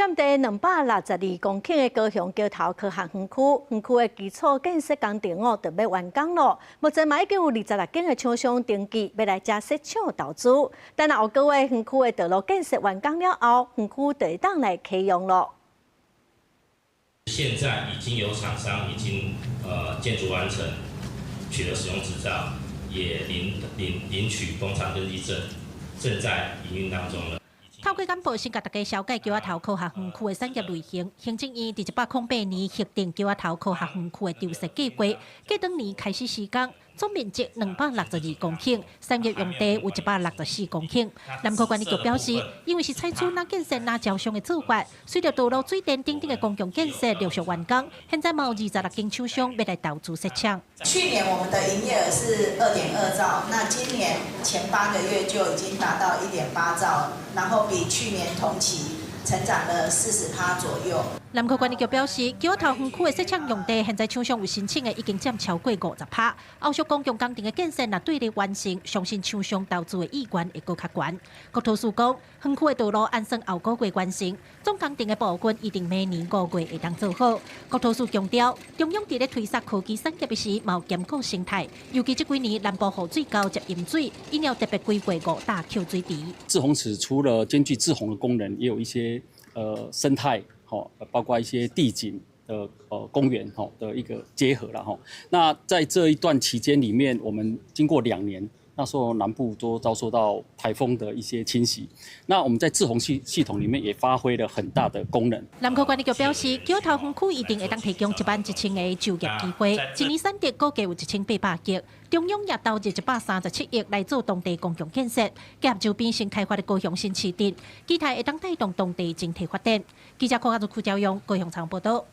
佔地262公頃的高雄橋頭科學園區，園區的基礎建設工程哦，就欲完工囉。目前嘛已經有26間的廠商登記，欲來遮設廠投資。等後個月園區的道路建設完工了後，園區就會當來啟用囉。現在已經有廠商已經建築完成，取得使用執照，也領取工廠登記證，正在營運當中了。透過簡報先共大家紹介橋仔頭科學園區的產業類型。行政院佇108年核定橋仔頭科學園區的籌設計劃，隔當年開始施工，總面積262公頃，產業用地有164公頃。南區管理局表示，因為是採取若建設若招商的做法，隨著道路、水電等等的公共建設陸續完工，現在嘛有26間廠商欲來投資設廠。去年我們的營業額是2.2兆，那今年前8個月就已經達到1.8兆，然後比去年同期成長了40%左右。南區管理局表示，橋仔頭園區的設廠用地，現在廠商有申請的已經佔超過50%。後續公共工程的建設若對咧完成，相信廠商投資的意願會閣較懸。國土署講，園區的道路按算後個月完成，總工程的部分預定明年5月會當做好。國土署強調，中央佇咧推捒科技產業的時，嘛有兼顧生態，尤其這幾年南部雨水溝接淹水，因而特別規劃五大蓄水池。滯洪池除了兼具滯洪的功能，也有一些生態。包括一些地景的公園的一個結合了。那在這一段期間裡面，我們經過2年，那時候南部都遭受到颱風的一些侵襲，那我們在滯洪系統裡面也發揮了很大的功能。南區管理局表示，橋頭園區一定會當提供11,000個就業機會，一年產值估計有1800億。中央也投入137億來做當地公共建設，結合周邊新開發的高雄新市鎮，期待會當帶動當地整體發展。記者柯家族、邱朝陽高雄場報道。